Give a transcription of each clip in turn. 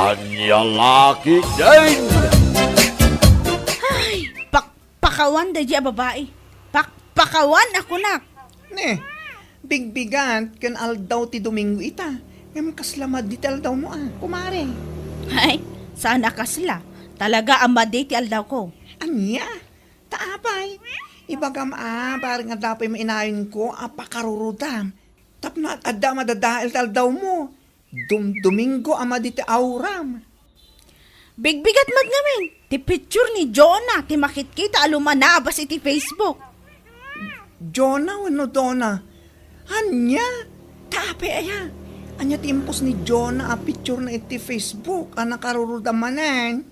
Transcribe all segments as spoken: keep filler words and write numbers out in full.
Ania la ketdin? Ay, pakpakawan daydi a babai. Pakpakawan a kunak. Ne, bigbigat ken aldaw ti Domingo ita. Ngem kasla madi ti aldawmo a, kumare. Ay, saan a kasla. Talaga a madi ti aldawko. Ania? Ta apay, ibagam a, barek nga adda pay mainayonko a pakarurudam. Tapno ad-, adda a madadael ti aldawmo. Dum-, Domingo a madi ti awram. Bigbigat met ngamin ti picture ni Jonah ti makitkita a lumanabas iti Facebook. Jonah wenno Donna? Ania? Ta apay aya? Ania ti impos ni Jonah a picture na iti Facebook a nakarurudam manen?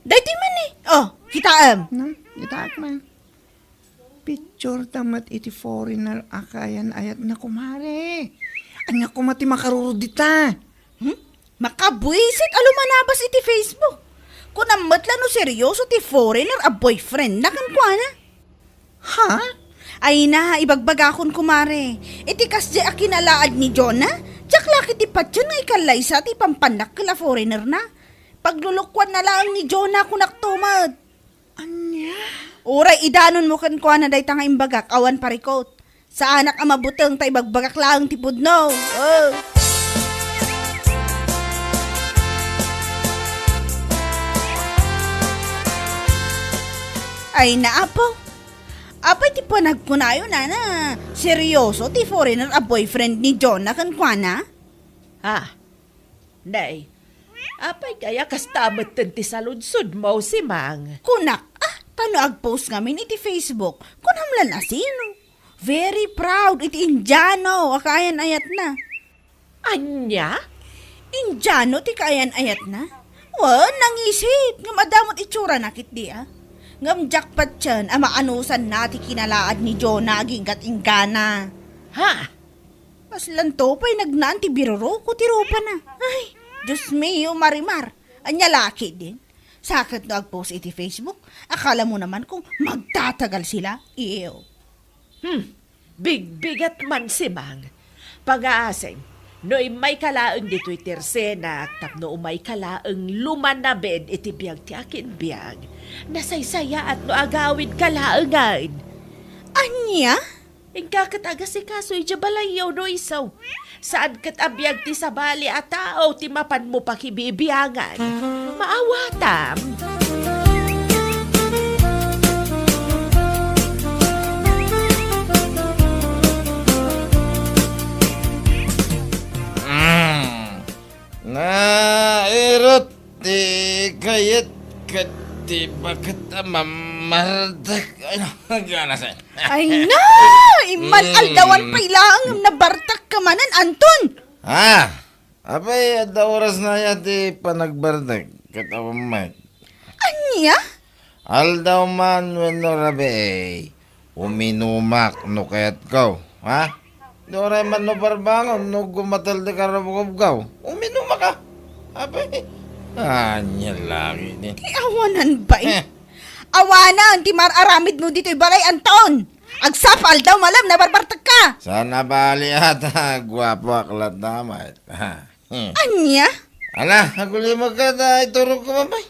Daytoy man ni. Oh, kitaem. No, kitaek man. Picture ta met iti foreigner a kaayan-ayatna, kumare. Ania koma ti makarurod dita? Hmm? Makabuisit a lumanabas iti Facebook. Kunam met la no seryoso ti foreigner a boyfriend na kenkuana. Ha? Ay na, ibagbagakon, kumare. Iti kasdi a kinalaad ni Jonah, diak la ketdi patien nga ikallaysa ti pampannakkel a foreigner na. Paglulukuan na laeng ni Jonah, kunak to met. Ania? Uray idanonmo kenkuana dayta nga imbagak awan parikot. Saanak a mabuteng ta ibagbagak laeng ti pudno. Oh. Ay, naapo. Apay ti panagkunayo, nana? Seryoso ti foreigner a boyfriend ni Jonah kenkuana? Ah, Nay, apay kaya kasta metten ti saludsodmo, Simang? Kunak, ah, ta no agpost ngamin iti Facebook, kunam lan a sino? Very proud iti Indiano a kaayan-ayatna. Ania? Indiano ti kaayan-ayatna? Wen, nangisit, ngem adda met itsurana ketdi, a. Ngem diak patien a maanusanna ti kinalaad ni Jonah aginggat inggana. Ha? Kaslanto pay nagnaan ti biruroko ti rupana. Ay, Dios mio, Marimar. Ania la ketdin? Sa ket no agpost iti Facebook, akala mo naman kung magtatagal sila? Iyo. Hmm, bigbigat man, Simang. Pangaasing, no immayka laeng ditoy tersenak tapno umayka laeng lumanabed iti biag ti akin biag, nasaysayaat no agawidka laengen. Ania? Inka ket agasikaso idiay balayyo no isu. Saan ket a biag ti sabali a tao ti mapanmo pakibibiangan. Maawatam. Mm. Nairut ti kayat ket ti baket a mamardek. Ay, ganasen. Ay na! Imman aldawan pay laeng nabartek ka manen, Anton! Ah! Apay, adda orasna aya ti panagbartek ket awan met. Ania? Aldaw man wenno rabii, uminumak no kayatko, ha? Di uray man no parbangon, no gumatel ti karrubukobko, uminumaka. Apay, ania lagi ni. Ti awanan bay? Eh. Awanan ti mar-aramidmo ditoy balay, Anton! Agsapa aldaw malem, nabarbartek ka! Saan a bali ata, guapoak latta met. Ha. Hmm. Ania? Ala, agulimekka ta iturogko, bay.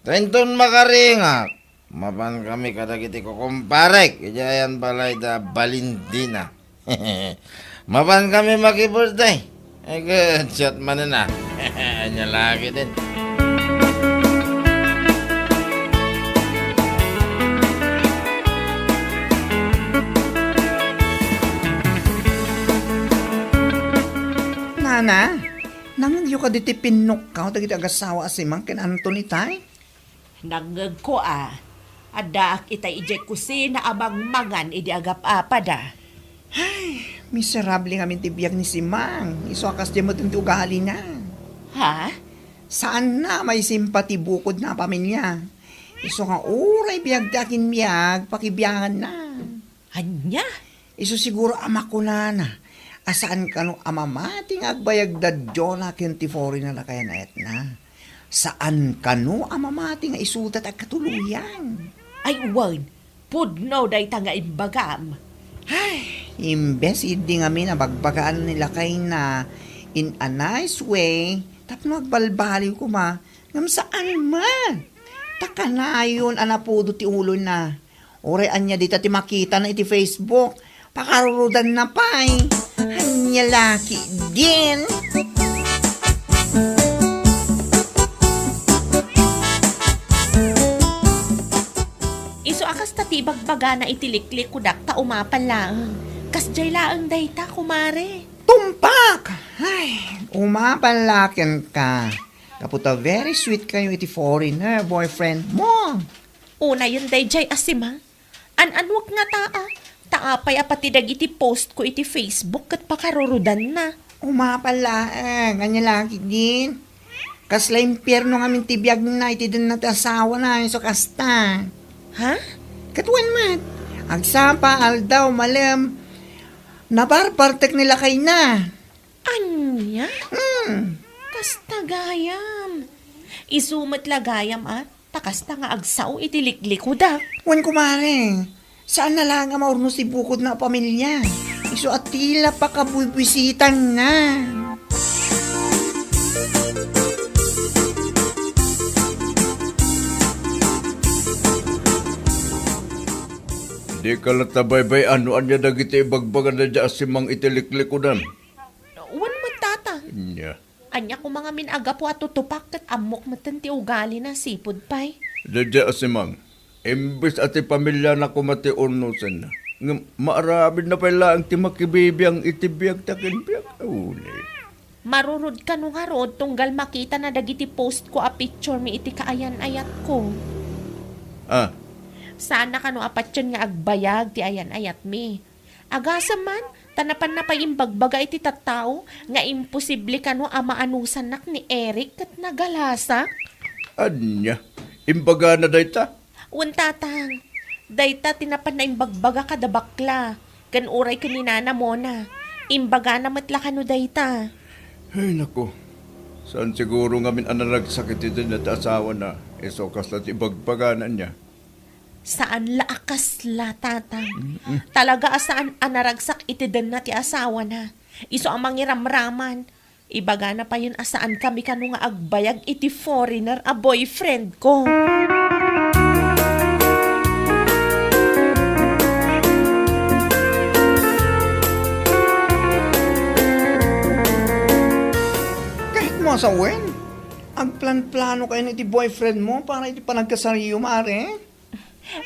Ta inton makaringak, mapankami kadagiti kukumparek idiay ayan balay da Balindina. Mapankami maki-birthday. Ay, ket siak manen a. Ania lagi din. Nana, nangngegyo kadi ti pinnukkaw dagiti agassawa a Simang ken Anton itay? Nangngegko a, addaak itay idiay kusina a mangmangan idi agap-apada. Ay, miserable ngamin ti biag ni Simang. Isu a kasdiay met ti ugalina. Ha? Saanna a maisimpati bukodna a pamilia. Isu nga uray biag ti akin biag, pakibianganna. Ania? Isu siguro a makunana a saan kano a mamati nga agbayag da Jonah ken ti foreigner a kaayan-ayatna. Saan kano a mamati nga isuda ti agkatuloyan. Ay, wen, pudno dayta nga imbagam. Ay, imbes idi ngamin a bagbagaan ni lakayna in a nice way, Tapno agbalbaliw koma, ngem saan met. Ta kanayon a napudo ti ulona. Uray ania dita ti makitana iti Facebook, pakarurudanna pay. Ania la ketdin? Isu a kasta ti ibagbagana iti liklikudak ta umapal laeng. Kasdiay laeng dayta, kumare. Tumpak! Ay, umapal la kenka. Gapu ta very sweet kayo iti foreigner boyfriend mo. Unayen daydiay a Simang. An-anuek ngata a, ta apay a pati dagiti post ko iti Facebook ket pakarurudanna. Umapal laeng, ania la ketdin? Kasla impierno ngamin ti biagna iti denna ti asawana, isu kasta. Ha? Ket wen met, agsapa, aldaw, malem, nabarbartek ni lakayna. Ania? Hmm. Kasta gayam. Isu met la gayam, a, ta kasta nga agsao iti liklikudak. Wen, kumare, saan na laeng a maurnos ti bukodna a pamilia. Isu a tila pakabuybuysitanna. Dika latta baybay-an no ania dagiti ibagbagana daydiay a Simang iti liklikudam. Wen met, Tatang. Ania? Ania koma ngamin a gapu a tutupak ket ammok metten ti ugalina, sipud pay. Daydiay a Simang, imbes a ti pamiliana koma ti urnosenna, ngem maaramidna pay laeng ti makibibiang iti biag ta ken biag. Uni. Marurod kano ngarud tunggal makitana dagiti post ko a picture mi iti kaayan-ayatko. Ah. Saanna kano a patien nga agbayag ti ayan-ayatmi. Agasem man, ta napanna pay imbagbaga iti tattao nga imposible kano a maanusannak ni Eric ket nagalasak. Ania? Imbagana dayta? Wen, Tatang. Dayta ti napanna imbagbaga kada bakla, ken uray ken ni Nana Mona. Imbagana met la kano dayta. Ay, naku. Saan siguro ngamin a naragsak iti denna ti asawana, isu kasla ti ibagbagana ania. Saan la a kasla, Tatang. Mm-mm. Talaga a saan a naragsak iti denna ti asawana. Isu a mangiramraman. Ibagana payen a saankami kano nga agbayag iti foreigner a boyfriend ko. Kahit mo asawen, agplanplano kayo iti boyfriend mo para iti panagkasaryo, mare?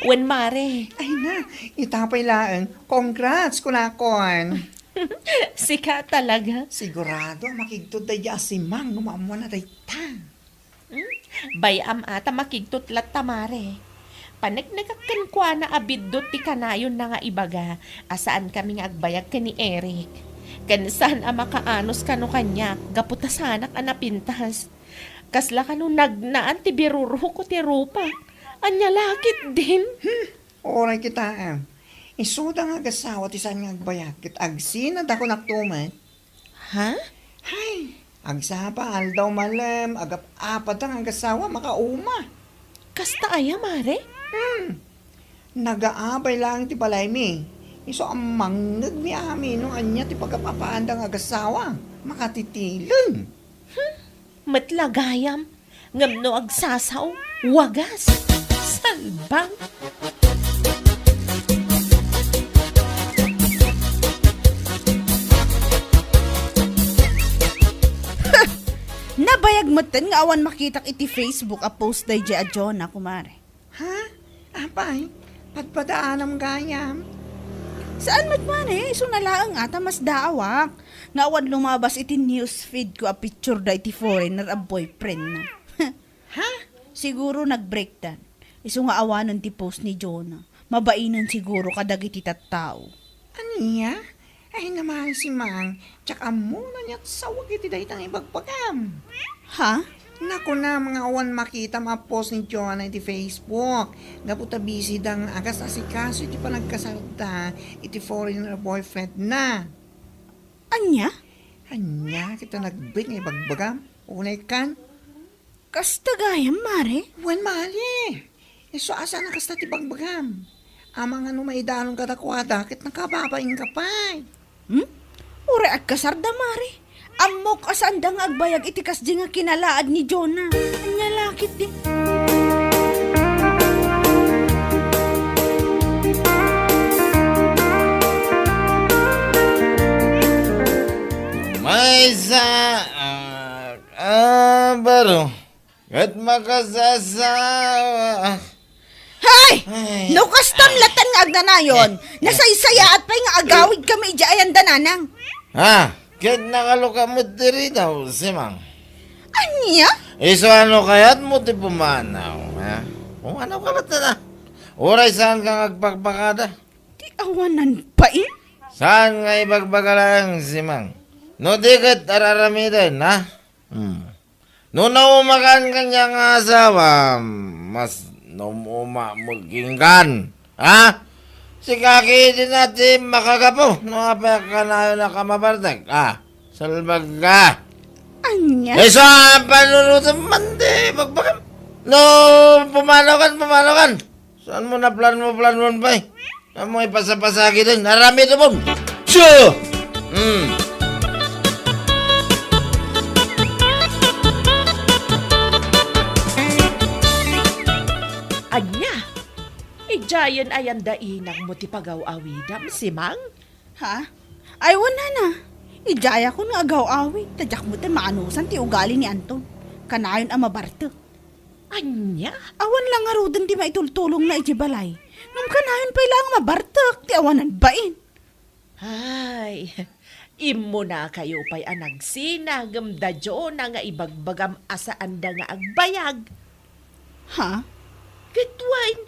Wen, mare. Ay na, ita pay laeng. Congrats, kunakon. Sika talaga. Sigurado a makigtot daydiay a Simang no maammuanna dayta. Hmm? Bay-am a ta makigtot latta, mare. Paneknekak kenkuana a biddut ti kanayonna nga ibaga a saankami nga agbayag ken ni Eric. Ken saan a makaanus kano kaniak gapu ta saanak a napintas. Kasla kano nagnaan ti biruroko ti rupak. Ania la ketdin? Hmm, uray kitaem. Isuda nga agasawa ti saan nga agbayag ket agsina da kunakto met. Ha? Hay, agsapa aldaw malem, agap-apada nga agasawa makauma. Kasta aya, mare? Hmm. Nagaabay laeng ti balaymi. Isu a mangngegmi amin no ania ti pagap-apaanda nga agasawa. Makatitileng. Hmm, met la gayam, ngem no agsasao, wagas. Salbang. Nabayag metten nga awan makitak iti Facebook a post daydiay a Jonah, kumare. Ha? Apay, padpadaanam gayam? Saan met, mare, isuna laeng a ta masdaawak nga awan lumabas iti news feed ko a picture da iti foreigner a boyfriend na. Ha? Siguro nag-breakdan. Isu nga awanen ti post ni Jonah. Mabainen siguro kadagiti tattao. Ania? Ay, naman si Mang, diak ammo no aniat sawag iti dayta nga ibagbagam. Ha? Nakunam nga awan makitam a post ni Jonah iti Facebook. Gapu ta busy da nga agas-asikaso iti panagkasarda iti foreigner boyfriend na. Ania? Ania, kita nagbit nga ibagbagam? Unay kan? Kasta gayam, mare? Wen, mali. Isu a saan a kasta ti bagbagam. Amangan no maidanon kadakuada, ket nakababain ka pay. Hmm? Uray agkasarda, mare. Ammok a saanda nga agbayag iti kasdi nga kinalaad ni Jonah. Ania la ketdi? Maysa, ah, ah, baro. Ket makasasawa. Hay! Ay. No kastam latta nga agnanayon, eh, nasaysayaat pay nga agawidkami idiay ayan da, nanang. Ha? Ket nakaluka met diri daw, Simang. Ania? Isu ano kayatmo ti pumanaw, ha? Pumanaw ka latta na. Uray saanka nga agpakpakada. Ti awanan pay? Saan nga ibagbaga laeng, Simang? No di ket ar-aramiden, ha? Hmm. No naumakan kaniak nga asawa, mas naum-uma met kenka. Ha? Sika ketdin ti makagapu no apay a kanayon a mabartek. Ha? Salbag ka. Ania? Isu a panunotem man ti bagbagam. No, pumanaw kan, pumanaw kan. Saanmo naplanmo-planmon pay? Ammo ipasapasagi din. Aramidemon. Siya! Hmm. Ania? Idiayen ayan da inangmo ti pagaw-awidam, Simang? Ha? Ay, wen, nana. Idiayakon nga agaw-awid, ta diak met maanusan ti ugali ni Anton. Kanayon a mabartek. Ania? Awan la ngaruden ti maitultulongna idiay balay. Ngem kanayon pay laeng mabartek ti awanan bain. Ay, immunakayo pay a nagsina ngem da Jonah nga ibagbagam a saanda nga agbayag. Ha? Ket wen,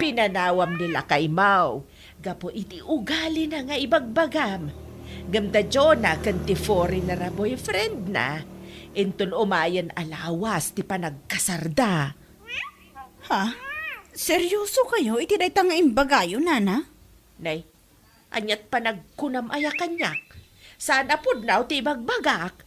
pinanawam ni lakaymo gapu iti ugalina nga ibagbagam. Ngem da Jonah ken ti foreigner a boyfriendna, inton umayen a lawas ti panagkasarda. Ha? Seryosokayo iti dayta nga imbagayo, nana? Nay, aniat panagkunam aya kaniak? Saan a pudno ti ibagbagak?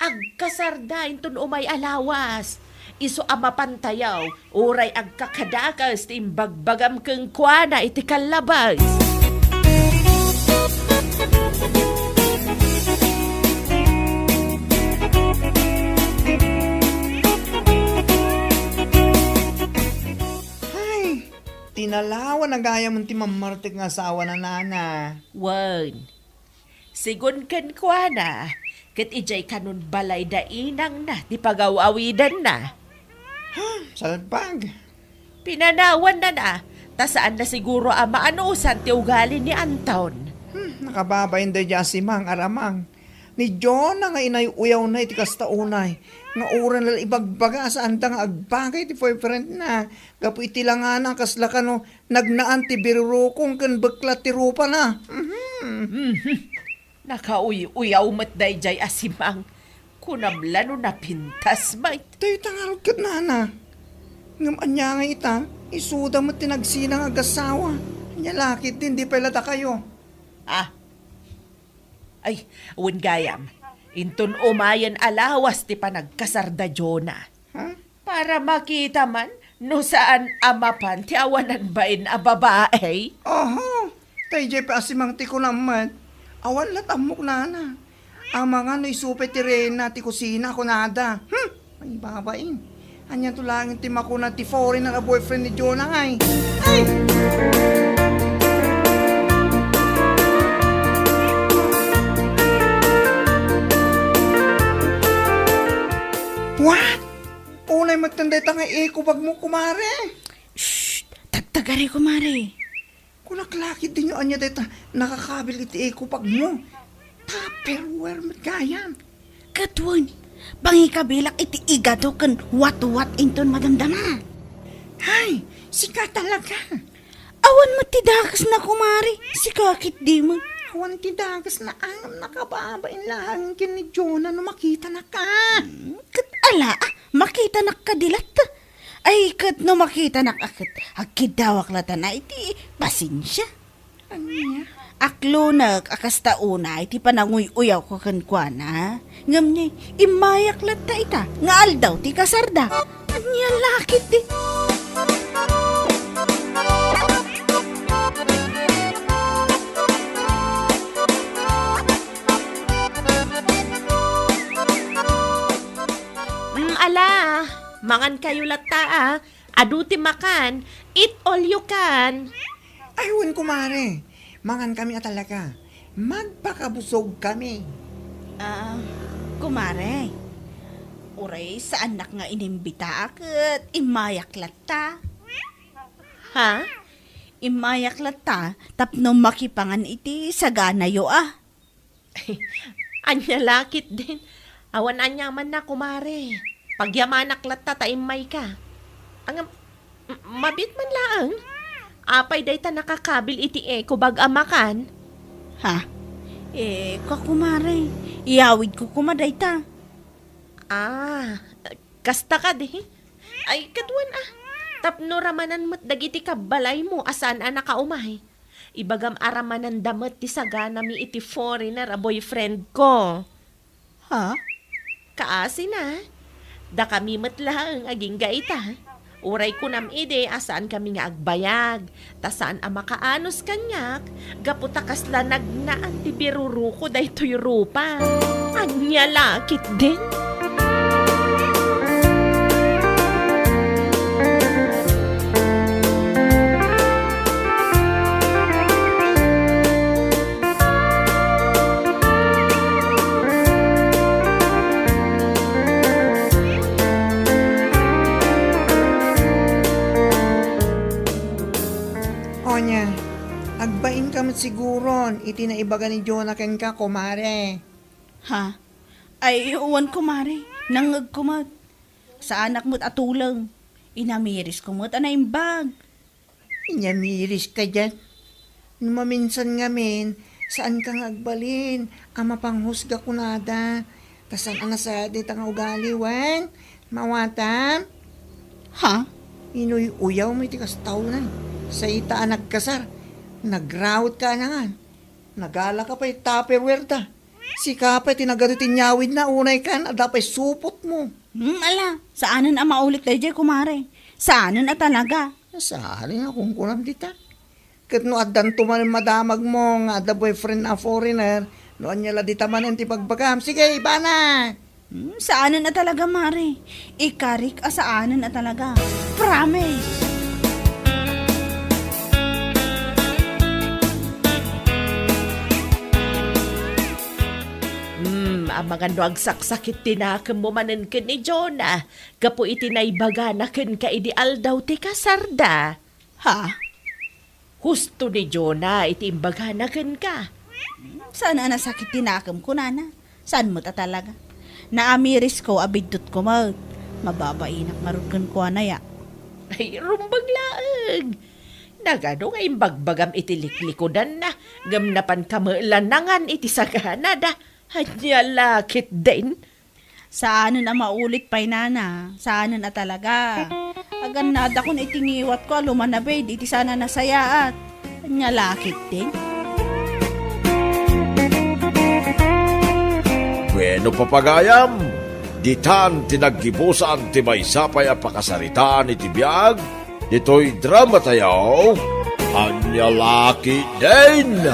Agkasarda inton umay a lawas. Isu a mapantayaw, uray agkakadakes ti imbagbagam kenkuana iti kallabes. Ay, tinalawan a gayam ti mammartek nga asawana, nana. Wen, sigun kenkuana, ket idiay kanon balay da inangna ti pagaw-awidanna. Ha? Salbag. Pinanawannana, ta saanna siguro a maanusan ti ugali ni Anton. Hmm, nakababain daydiay a Simang, Aramang. Ni Jonah nga inay-uyawna iti kasta unay, nga uray la ibagbaga a saanda nga agbagay ti boyfriendna, gapu iti langana a kasla kano nagnaan ti birurukong ken beklat ti rupana. Mhm. Mhm. Nakauy-uyaw met daydiay a Simang. Kunam la no napintas met. Dayta ngarud ket, nana. Ngem ania nga ita, isuda met ti nagsina nga agasawa. Ania la ketdin, di pay la dakayo. Ah. Ay, wen gayam. Inton umayen a lawas ti panagkasarda Jonah. Ha? Para makita man no saan a mapan ti awanan bain a babai. Aha, daydiay pay a Simang ti kunam met. Awan la't ammok, nana. Amangan no isu pay ti reyna ti kusina, kunada. Hmm, ay babain. Aniato laeng ti makuna ti foreigner a boyfriend ni Jonah, ay. Ay! What? Unay met dayta nga eco bag mo, kumare. Shh! Tagtagari, kumare. Kunak lakit din yung anya dayta nakakabil iti eco bag mo. Tupperware met gayam. Ket wen, pangikabilak iti igado ken watwat inton madamdama. Hay, sika talaga. Awan met ti dakesna, kumare. Sika ketdi met. Awan ti dakesna, ngem nakababain laeng ken ni Jonah no makitanaka. Hmm, ket ala, ah, makitanak kadi latta. Ay, ket no makitanak a ket agkiddawak latta na iti pasensia. Ania? Aklonek a kasta unay ti pananguy-uyawko kenkuana. Ngem ni, immayak latta ita nga aldaw ti kasarda. Ania la ketdi? Mangan kayo latta, ah. Adu ti makan. Eat all you can. Ay, wen, kumare. Mangan kami a talaga. Magpakabusog kami. Ah, kumare. Uray saannak nga inimbita ket immayak latta. Ha? Immayak latta tapno makipangan iti saganayo, ah. Ania la ketdin. Awan aniamanna, kumare. Pagyamanak latta ta immayka. Ngem, m-, mabiit man laeng. Apay dayta nakakabil iti eco bag a makan? Ha? Eco, kumare. Iyawidko koma dayta. Ah, kasta kadi? Ay, kaduan, ah. Tapno ramanan met dagiti kabbalaymo a saan a nakaumay. Ibagam a ramananda met ti saganami iti foreigner a boyfriend ko. Ha? Kaasina, dakami met laeng agingga ita. Uray kunam idi a saan kami nga agbayag, ta saan a makaanus kaniak, gapu ta kasla nagnaan ti biruruko daytoy rupa. Ania la ketdin? Onya, agbainka met siguron iti naibaga ni Jonah kenka, kumare. Ha? Ay, wen, kumare. Nangngegko met. Saanak met a tuleng. Inamirisko met a naimbag. Inyamiriska diay. No maminsan ngamin, saanka nga agbalin a mapanghusga kunada. Ta saan a nasayaat dayta nga ugali, wen? Mawatam? Ha? Inuy-uyawmo iti kasta unay. Sayta a nagkasar. Nagraotka a nangan. Nagalaka pay Tupperware da. Sika pay ti nagadu ti inyawidna, unay kan, adda pay supotmo. Hmm, ala, saanen a maulit daydiay, kumare. Saanen a talaga. Saanen a kunkunam dita. Ket no addanto manen madamagmo nga adda boyfriend a foreigner, no ania la dita manen ti bagbagam. Sige, ibana! Hmm, saanen a talaga, mare. Ikarik a saanen a talaga. Promise! Hmm, amangan no agsaksakit ti nakemmo manen ken ni Jonah, gapu iti naibagana kenka idi aldaw ti kasarda. Ha? Husto ni Jonah iti imbagana kenka. Saan a nasakit ti nakem, kunana. Saan met a talaga. Naamirisko a biddutko met. Mababainak ngarud kenkuana ya. Ay, rumbeng laeng. Nagadu nga imbagbagam iti liklikudanna, ngem napanka met la nangan iti saganada. Ania la ketdin? Saanen a maulit pay, nana. Saanen a talaga. Agannadakon iti ngiwatko a lumanabid iti saan a nasayaat. Ania la ketdin? Bueno, papagayam, ditan ti naggibusan ti maysa pay a pakasaritaan iti biag ditoy drama tayo, Ania la ketdin?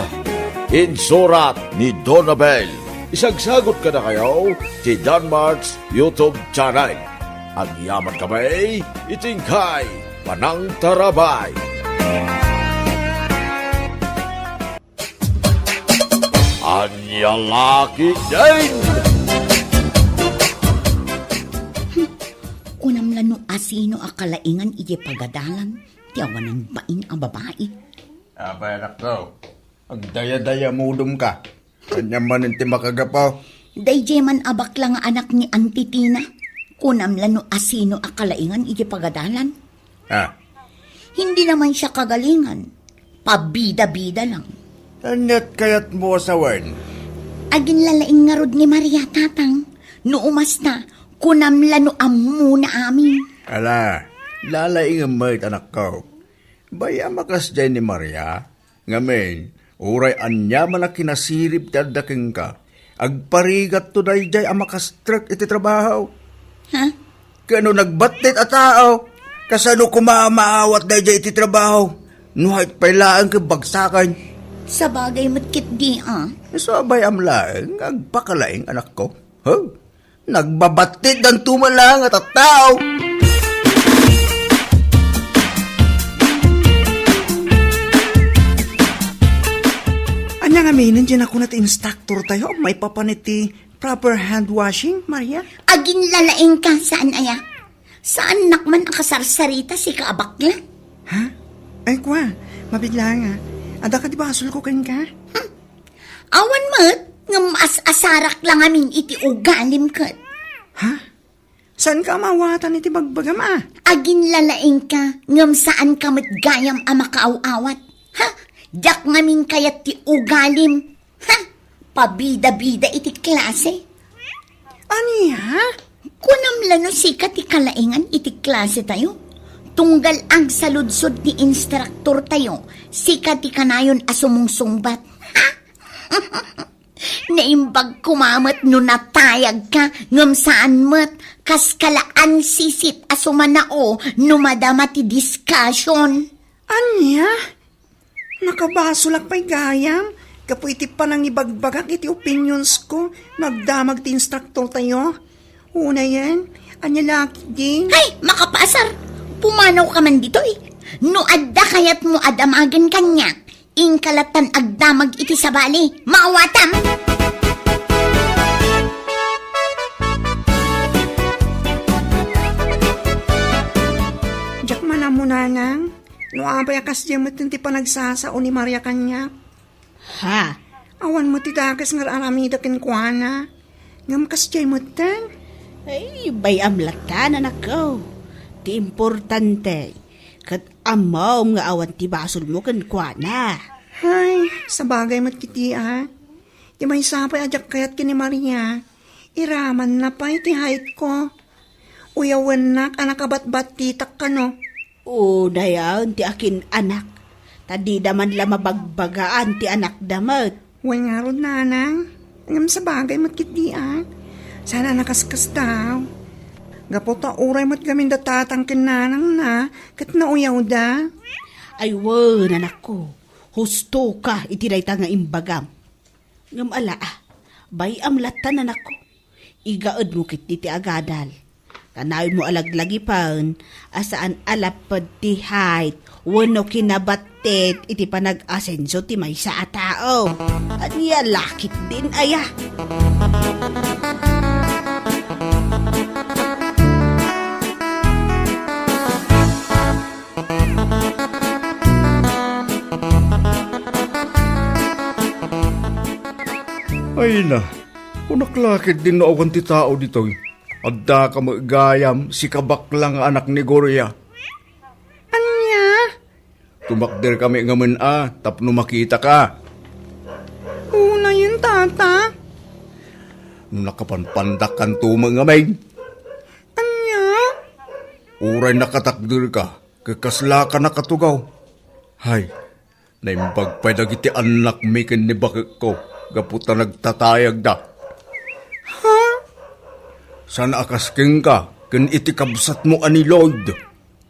Insurat ni Donabel. Isagsagot kadakayo ti Danmart's YouTube channel. Agyaman kami iti inkay panangtarabay. Ania la ketdin? Kunam la no asino a kalaingan idiay pagadalan ti awanan bain a babai. Apay, anakko, agdayadayamudom ka. Ania manen ti makagapu? Daydiay man a bakla nga anak ni Auntie Tina. Kunam la no asino a kalaingan idiay pagadalan. Ah. Hindi naman siya kagalingan. Pabida-bida lang. Aniat kayatmo a sawen? Aginlalaing ngarud ni Maria, Tatang. No umasta, kunam la no ammona amin. Ala, lalaingem met, anakko. Bay-am a kasdiay ni Maria. Ngamin, uray aniaman a kinasirib ti adda kenka, agparigatto daydiay a makastrek iti trabaho. Ha? Ken no nagbattit a tao, kasano koma a maawat daydiay iti trabaho? No haet pay laeng ken bagsaken. Sabagay met ketdi, a. Isu a bay-am laeng nga agpakalaing, anakko. Huh? Nagbabattitdanto man laeng a tattao. Pinen diay nakuna ti instructor tayo, maipapan iti proper hand washing, Maria? Aginlalaing ka, saan aya? Saannak man a kasarsarita, sika a bakla? Ha? Ay, kwa, mabigla nga. Adda ka di basolko kenka? Hmm. Awan met, ngem as-asarak la ngamin iti ugalim ket. Ha? Saan ka maawatan iti bagbagam, a? Aginlalaing ka, ngem saan ka met gayam a makaaw-awat. Ha? Diak ngamin kayat ti ugalim. Ha? Pabida-bida iti klase. Ania? Kunam la no sika ti kalaingan iti klase tayo. Tunggal agsaludsod ti instructor tayo, sika ti kanayon a sumungsungbat. Ha? Naimbag koma met no natayag ka, ngem saan met, kas kalaan sisit a sumanao no madama ti discussion. Ania? Nakabasolak pay gayam, gapu iti panangibagbagak iti opinionsko no agdamag ti instructor tayo. Unayen, ania la ketdin? Hay, makapaasar! Pumanaw ka man ditoy. No adda kayatmo a damagen kaniak, inka lattan agdamag iti sabali. Maawatam! Diak man ammo, nanang, no apay a kasdiay met ti panagsasao ni Maria kaniak. Ha? Awan met ti dakes nga ar-aramida kenkuana. Ngem kasdiay metten? Ay, bay-am latta, anakko. Ti importante, ket ammom nga awan ti basolmo kenkuana. Hay, sabagay met ketdi, a. Ti maysa pay a diak kayat ken ni Maria, iramanna pay ti height-ko. Uyawennak a nakabatbattitak kano. Unayen ti akin-anak, ta dida man la mabagbagaan ti anakda met. Wen ngarud, nanang, ngem sabagay met ketdi, a. Saan a nakaskasdaaw. Gapu ta uray met gamin da tatang ken nanangna, ket nauyawda. Ay wen, anakko, husto ka iti dayta nga imbagam. Ngem ala, a, bay-am latta, anakko. Igaedmo ketdi ti agadal. Kanayonmo a laglagipen a saan a lapped ti height wenno kinabattit iti panag-asenso ti maysa a tao. Ania la ketdin aya? Ay na, kunak la ketdin no awan ti tao ditoy. Addaka met gayam, sika bakla nga anak ni Gloria. Ania? Tumakderkami ngamin a tapno makitaka. Unayen, tata. No nakapanpandakkanto met ngamin. Ania? Uray nakatakderka, ket kaslaka nakatugaw. Hay, naimbag pay dagiti annakmi ken ni bakekko gapu ta nagtatayagda. Ha? Saan a kas kenka ken iti kabsatmo a ni Lloyd.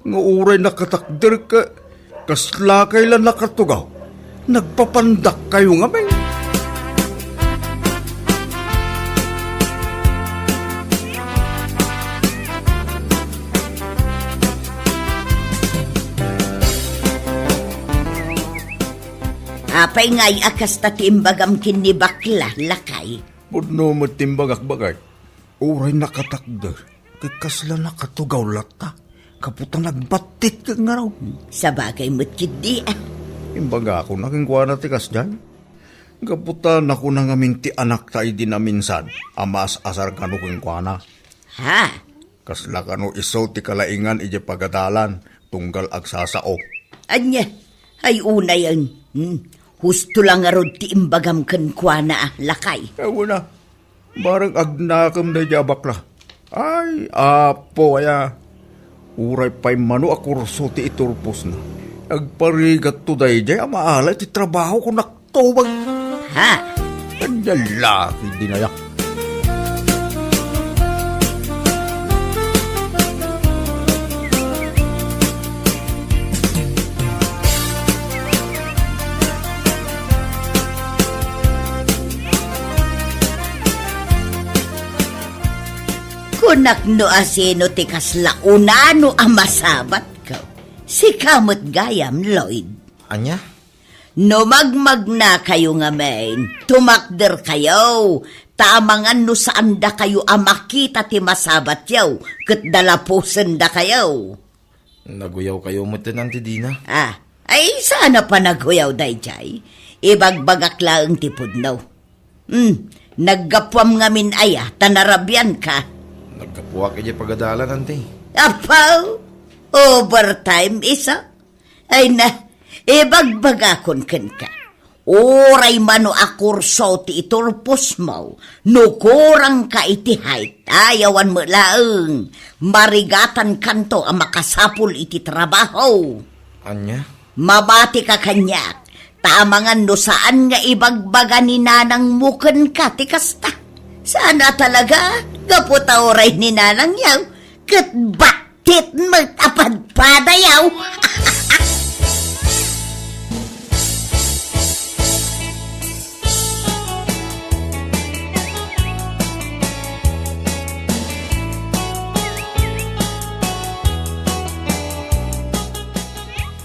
Nga uray nakatakder ket kaslakay la nakatugaw, nagpapandakkayo ngamin. Apay ngay a kasta ti imbagam ken ni bakla, lakay? Pudno met ti imbagak, bakay. Uray nakatakder, ket kasla nakatugaw latta, gapu ta nagbattit ket ngarud. Sabagay met ketdi, a. Imbagakon a kenkuana ti kasdiay. Gapu ta nakuna ngamin ti anakta idi naminsan a maas-asar kano kenkuana. Ha? Kasla kano isu ti kalaingan idiay pagadalan, tunggal agsasao. Ania? Ay, unayen. Hmm. Husto la ngarud ti imbagam kenkuana, a, lakay. Awan a. Bareng agnakem daydiay a bakla. Ay, Apo, aya. Uray pay mano a kurso ti iturposna. Agparigatto daydiay a maala iti trabaho, kunak tubag. Ha? Anya laki dinaya. Kunak no asino ti kasla unano a masabatko. Sika met gayam, Lloyd. Ania? No magmagnakayo ngamin, tumakderkayo, ta amangan no saandakayo a makita ti masabatyo, ket dalapusendakayo. Naguyawkayo metten, Auntie Dina. Ah, ay, saan a panaguyaw daydiay? Ibagbagak laeng ti pudno. Hmm, naggapuam ngamin aya, ta narabianka. Naggapuak idiay pagadalan, Auntie. Apaw, overtime isu? Ay na, ibagbagakon kenka. Uray mano a kurso ti iturposmo, no kurangka iti height, ayawan met laeng, marigatankanto a makasapul iti trabaho. Ania? Mabatika kaniak, ta amangan no saan nga ibagbaga ni nanangmo kenka ti kasta. Saan a talaga, gapu ta uray ni nanangyo, ket bat- Tit met a padpadayaw.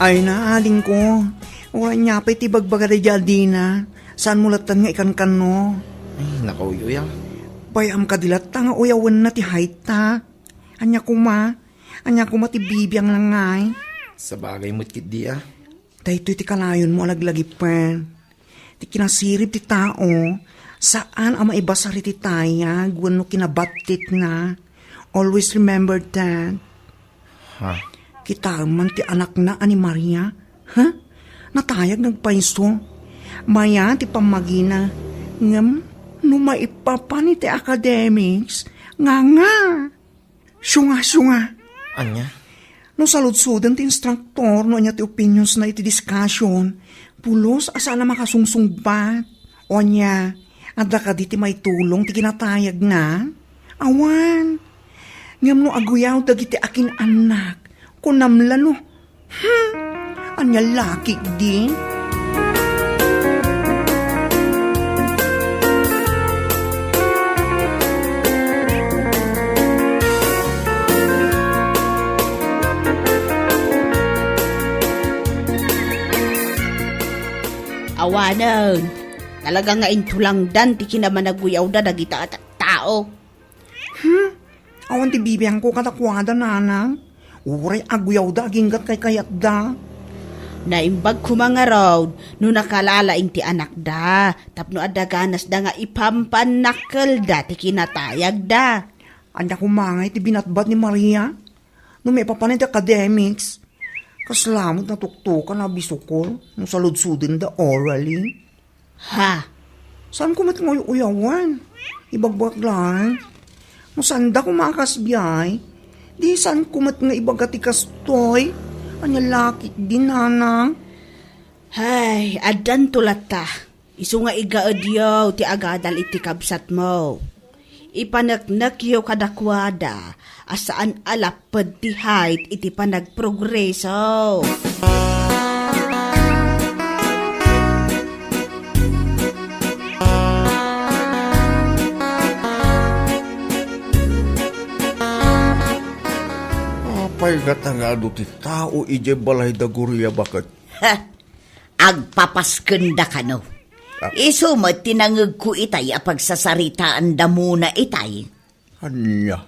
Ay na, adingko. Uray ania pay ti bagbaga daydiay a Dina. Saanmo latta nga ikankanno? Ay, nakauyuyaw. Pay-am kadi latta nga uyawenna ti height ta. Ania koma? Ania koma ti bibiang la ngay? Sabagay met ketdi a. Daytoy ti kanayonmo a laglagipen. Ti kinasirib ti tao, saan a maibasar iti tayag wenno kinabattitna. Always remember that. Ha? Kitaem man ti anakna a ni Maria. Ha? Natayag nga agpayso. Mayan ti pammagina. Ngem no maipapan iti academics, nga nga. Siunga, siunga. Ania? No saludsoden ti instructor no ania ti opinionsna iti discussion, pulos a saan a makasungsungbat. O ania, adda kadi ti maitulong ti kinatayagna? Awan. Ngem no aguyaw dagiti akin-annak, kunam la no Hmm, ania lakik di? Awanen, talaga nga intulangdan ti kinamanaguyawda dagita a ta-, tao. Hmm? Awan ti bibiangko kadakuada, nanang. Uray aguyawda aginggat kaykayatda. Naimbag koma ngarud no nakalalaing ti anakda tapno adda ganasda nga ipampannakkelda ti kinatayagda. Ania koma ngay ti binatbat ni Maria? No maipapan iti academics, kasla met natuktokan a bisukol no saludsodenda orally. Ha? Saanko met nga uyawan? Ibagbagak laeng. No saanda koma a kasdiay, di saanko met nga ibaga ti kastoy. Ania lakik di, nanang? Hay, addanto latta. Isu nga igaedyo ti agadal iti kabsatmo. Ipaneknekyo kadakuada a saan a lapped ti height iti panagprogreso. Apay ngata nga adu ti tao idiay balay da Gloria baket? Ha? Agpapaskenda kano. Ah. Isu met ti nangegko itay a pagsasaritaanda muna itay. Ania?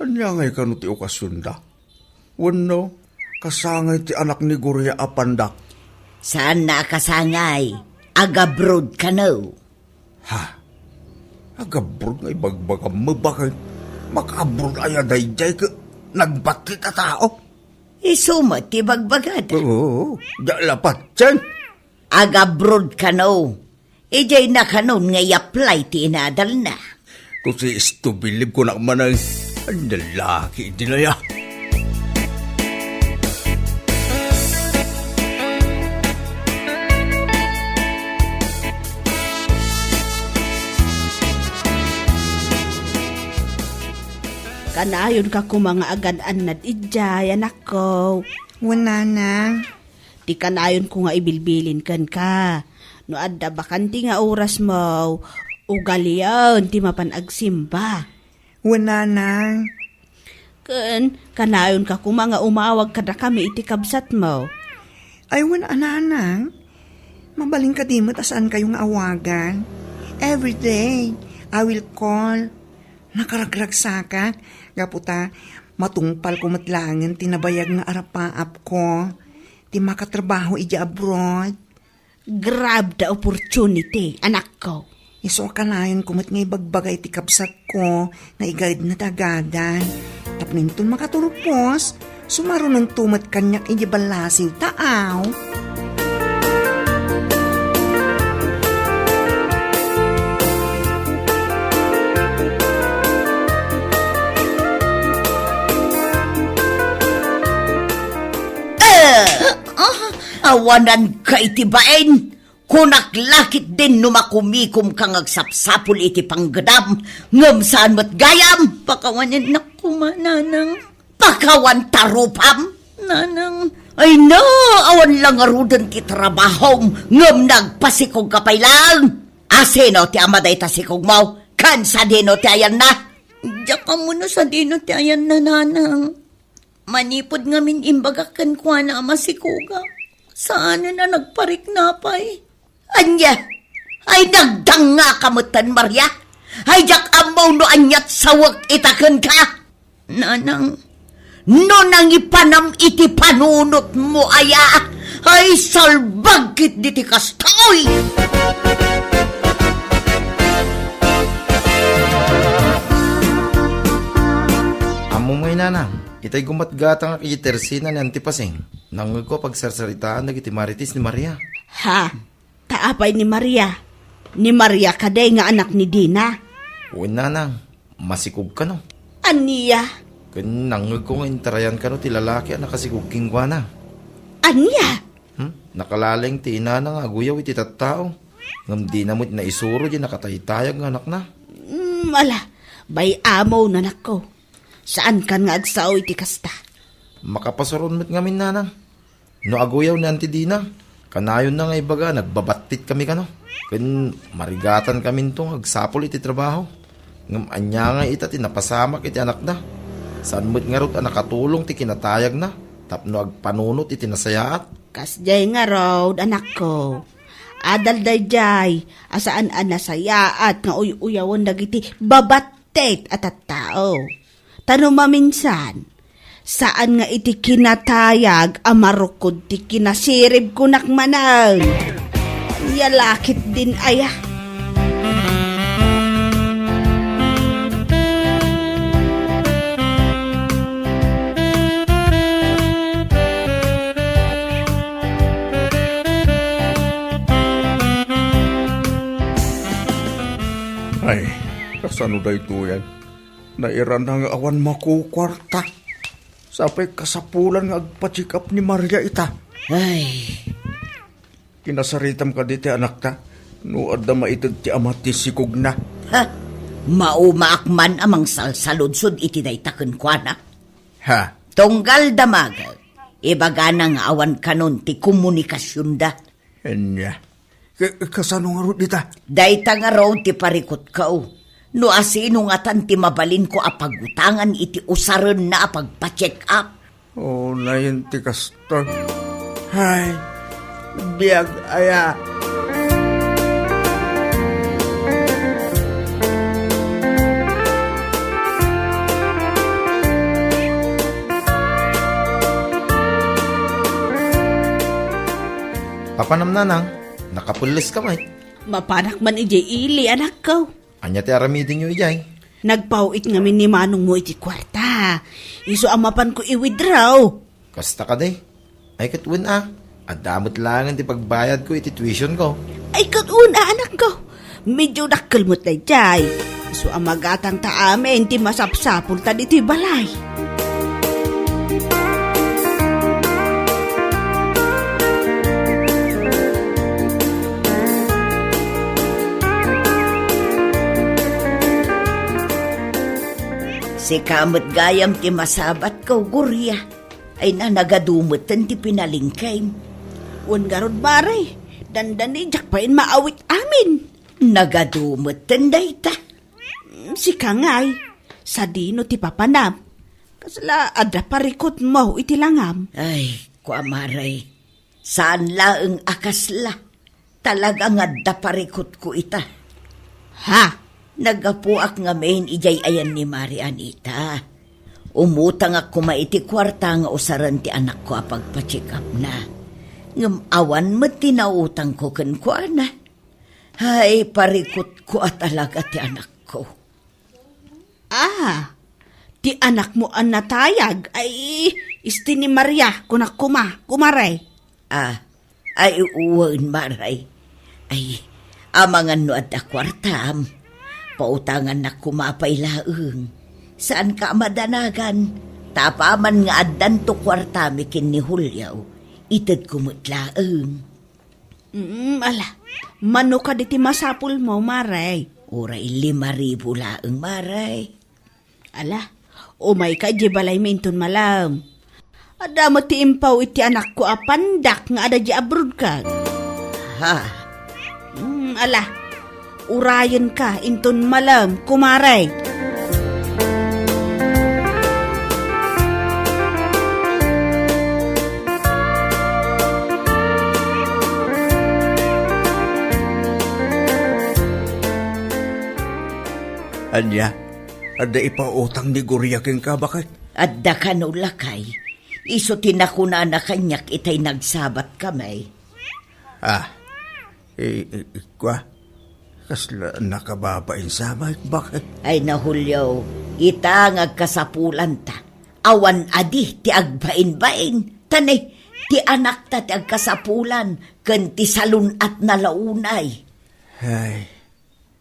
Ania ngay kano ti okasionda? Wenno, kasangay ti anak ni Gloria a pandak? Saanna a kasangay. Agabroad kano. Ha? Agabroad nga ibagbagam, mabakay. Makaabroad aya daydiay ket nagbattit a tao? Isu met ti bagbagada. Oo, da lapat, Chen. Agabroad kano. Idiay na kanon nga i-apply ti inadalna. Kung si istu bilib ko na manang, ang lalaki, di na ya. Kanayon ka koma nga agan-annad idiay, anakko. Wen, nanang. Ti kanayon ko nga ibilbilin kenka. No adda bakante nga orasmo, ugalian ti mapan agsimba. Wen, nanang. Ken, kanayon ka koma nga umawag kadakami iti kabsatmo. Ay, wen a, nanang. Mabalin kadi met a saankayo nga awagan? Every day, I will call. Nakaragragsakak, gapu ta matungpalko met laengen ti nabayag nga arapaapko, ti makatrabaho idiay abroad. Grab the opportunity, anakko. Isu a kanayonko met nga ibagbaga iti kabsatko nga igaedna ti agadan. Tapno inton makaturpos, sumarunongto met kaniak idiay ballasiw, taaw. Eh! Ah, awananka iti bain. Kunak la ketdin no makumikomka nga agsapsapul iti panggedam, ngem saan met gayam. Pakawanennak koma, nanang. Pakawan ta rupam, nanang. Ay na, awan la ngaruden ti trabahom, ngem nagpasikogka pay laeng. A, sino ti ama dayta sikogmo? Ken sadino ti ayanna? Diak ammo no sadino ti ayanna, nanang. Manipud ngamin imbagak kenkuana a masikogak, saanen a nagparikna pay. Ania? Ay, nagdangngaka metten, Maria? Ay, diak ammo no aniat sawek ita kenka. Nanang, no nangipanam iti panunotmo aya, ay, salbag ketdi ti kastoy! Ammom ngay, nanang, itay gumatgatangak iti tersina ni Auntie Pasing, nangngegko a pagsarsaritaan dagiti marites ni Maria. Ha? Ta apay ni Maria? Ni Maria kadi nga anak ni Dina? Wen, nanang, masikog kano. Ania? Ken nangngegko nga intarayan kano ti lalaki a nakasikog kenkuana. Ania? Hmm? Nakalaleng ti inana nga aguyaw iti tattao, ngem dina met naisuro diay nakataytayag nga anakna. Hmm, ala, bay-amon, anakko. Saankan nga agsao iti kasta. Makapasuron met ngamin, nanang. No aguyaw ni Auntie Dina, kanayonna nga ibaga, nagbabattitkami kano. Ken marigatankaminto nga agsapul iti trabaho. Ngem ania nga ita ti napasamak iti anakda? Saan met ngarud a nakatulong ti kinatayagna tapno agpanunot iti nasayaat? Kasdiay ngarud, anakko. Adal daydiay a saan a nasayaat nga uy-uyawen dagiti babattit a tattao. Ta no maminsan, saan nga iti kinatayag a marukod ti kinasirib kunak manen. Ania la ketdin aya? Ay, kasano daytoyen? Nairana nga awan makukuarta. Sapay kasapulan nga agpa-check up ni Maria ita. Ay. Kinasaritam kadi ti anakta no adda maited ti ama ti sikogna. Ha? Maumaak man a mangsalsaludsod iti dayta kenkuana. Ha? Tunggal damagek, ibagana nga awan kanon ti komunikasionda. Ania? Ka-, kasano ngarud ita? Dayta ngarud ti parikutko. No asino ngatan ti mabalinko a pagutangan iti usarenna a pagpa-check up? Oh, nayen ti kastoy. Hay, biag aya. Apanam, nanang, nakapelles ka met. Mapanak man idiay ili, anakko. Ania ti aramidenyo idiay? Nagpaw-it ngamin ni manongmo iti kuarta. Isu a mapanko i-withdraw. Kasta kadi? Ay, ket wen a. Adda met laengen ti pagbayadko iti tuitionko. Ay, ket wen a, anakko. Medio dakkel met daydiay. Isu a magatangta amin ti masapsapulta ditoy balay. Sika met gayam ti masabatko, Gloria. Ay na, nagadu metten ti pinalingkem. Wen ngarud, Mare, dandani, diak pay maawit amin. Nagadu metten dayta. Mm, sika ngay, sadino ti papanam? Kasla adda parikutmo iti langam? Ay, kua, Mare, saan laeng a kasla. Talaga nga adda parikutko ita. Ha? Naggapuak ngamin idiay ayan ni Mari Anita. Umutangak koma iti kuarta nga usaren ti anakko a pagpa-check-upna. Ngem awan met ti nautangko kenkuana. Hay, parikutko a talaga ti anakko. Ah, ti anakmo a natayag ay isti ni Maria, kunak koma, kumare. Ah, ay, wen, mare. Ay, amangan no adda kuartam, pautangannak koma pay laeng. Saanka a madanagan, ta apaman nga addanto kuartami ken ni Julio, itedko met laeng. Mm, ala, mano kadi ti masapulmo, mare? Uray lima ribu laeng, mare. Ala, umayka idiay balaymi inton malem. Adda met ti impaw iti anakko a pandak nga adda idiay abroad ket. Ha? Mm, ala, urayenka inton malem, kumare. Ania? Adda ipautang ni Gloria kenka, baket? Adda kano, lakay. Isu ti nakunana kaniak itay nagsabatkami. Ah, i-, i-, ikua, kasla nakababain sa, baket? Ay na, Julio, ita nga agkasapulanta. Awan adi ti agbainbain. Tani, ti anakta ti agkasapulan, ken ti salun-atna la unay. Ay,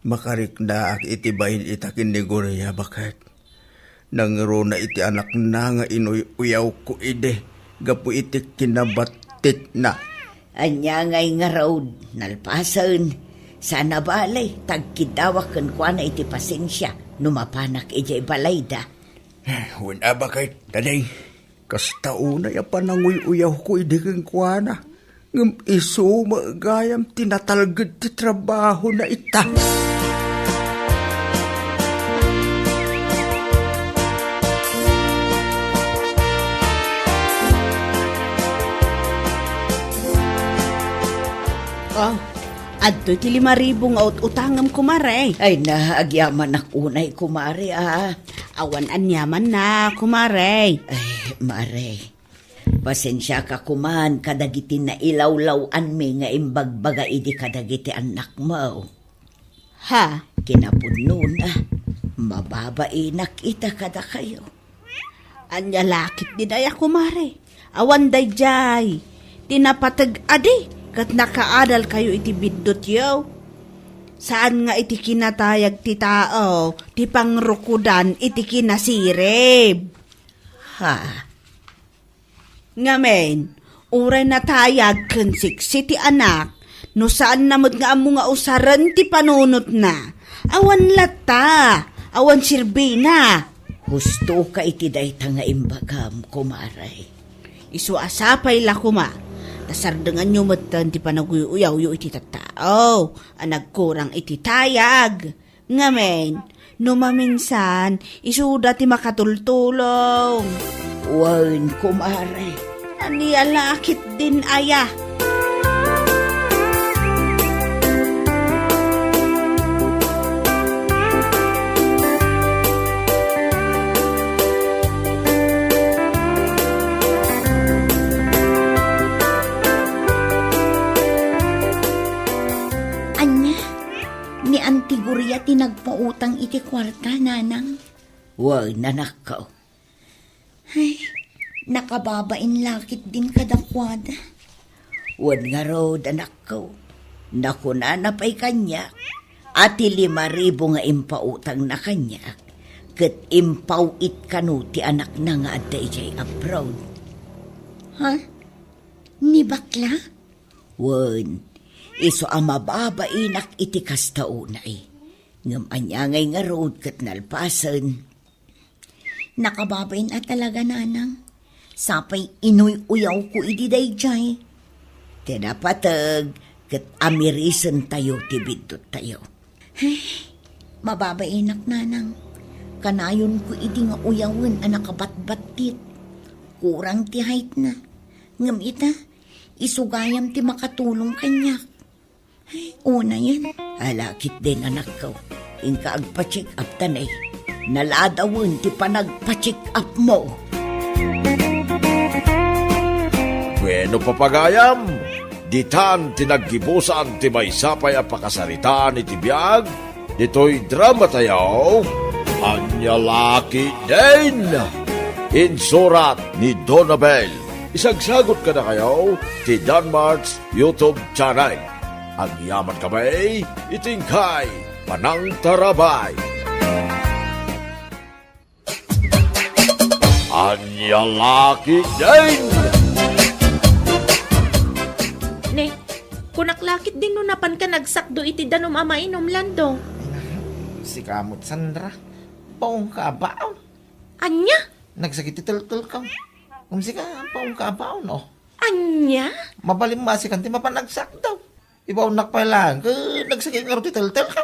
makariknaak iti bain ita ken ni Gloria, baket. Nangruna iti anakna nga inuy-uyawko idi gapu iti kinabattitna. Ania ngay ngarud, nalpasen, saan a bale, ta agkiddawak kenkuana iti pasensia no mapanak idiay balayda. Eh, wen a, baket, tani. Kasta unay a pananguy-uyawko idi kenkuana. Ngem isu met gayam ti natalged ti trabahona ita. Oh, adtoy ti lima ribu nga ut-utangem, kumare. Ay na, agyamanak unay, kumare, ah. Awan aniamanna, kumare. Ay, mare. Pasensiaka koman kadagiti nailawlaw-anmi nga imbagbaga idi kadagiti annakmo. Ha? Kinapudnona, mababainak ita kadakayo. Ania la ketdin aya, kumare? Awan daydiay. Ti napateg adi ket nakaadalkayo iti biddutyo. Saan nga iti kinatayag ti tao ti pangrukodan iti kinasirib. Ha? Ngamin, uray natayag ken siksi ti anak, no saanna met nga ammo nga usaren ti panunotna, awan latta, awan sirbina. Hustoka iti dayta nga imbagam, kumare. Isu a sapay la koma, ta sardenganyo metten ti panaguy-uyawyo iti tattao a nagkurang iti tayag. Ngamin, no maminsan, isuda ti makatultulong. Wen, kumare. Ania la ketdin aya? Ania? Ni Auntie Gloria ti nagpautang iti kuarta, nanang? Wen, anakko. Ay, nakababain la ketdin kadakuada. Wen ngarud, anakko. Nakunana pay kaniak a ti lima ribu nga impautangna kaniak, ket impaw-it kano ti anakna nga adda idiay abroad. Ha? Ni bakla? Wen, isu a mababainak iti kasta unay. Ngem ania ngay ngarud ket nalpasen? Nakababain a talaga, nanang. Sapay inuy-uyawko idi daydiay. Ti napateg ket amirisentayo ti bidduttayo. Ay, mababainak, nanang. Kanayonko idi nga uyawen a nakabatbattit. Kurang ti heightna. Ngem ita, isu gayam ti makatulong kaniak. Unayen, ala ketdin anakko. Inka agpa-check up ta ne. Naladawen ti panagpa-check up mo. Bueno, papagayam, ditan ti naggibusan ti maysa pay a pakasaritaan iti biag ditoy dramatayo, Ania La Ketdin. Insurat ni Donabel. Isagsagot kadakayo ti Danmart's YouTube channel. Agyaman kami iti inkay panangtarabay. Ania La Ketdin. Ne, kunak la ketdin no napanka nagsakdo iti danum a mainum, Lando. Sika met, Sandra. Baonka a baon. Ania? Nagsakit ti teltelko. Ngem sika, baonka a baon, o. Ania? Mabalin masikan ti mapan agsakdo. Ibaonnak pay laeng ket nagsakit ngarud ti teltelko.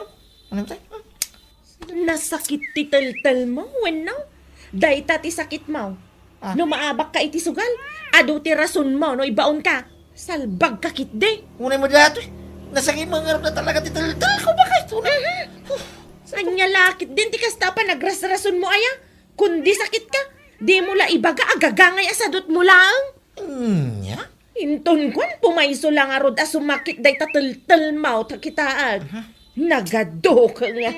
Ania met? Nasakit ti teltelmo wenno? Dayta ti sakitmo. Ah. No maabakka iti sugal, adu ti rasonmo no ibaonka. Salbagka ketdi. Unay met daytoy. Nasakit met ngarud talaga ti teltelko, baket. Unay. Ania la ketdin ti kasta a panagrasrasonmo aya? Kundi sakitka, dimo la ibaga a gagangay a sadutmo laeng. Ania? Inton kuan, pumayso la ngarud a sumakit dayta teltelmo ta kitaek. Aha. Nagaduka nga.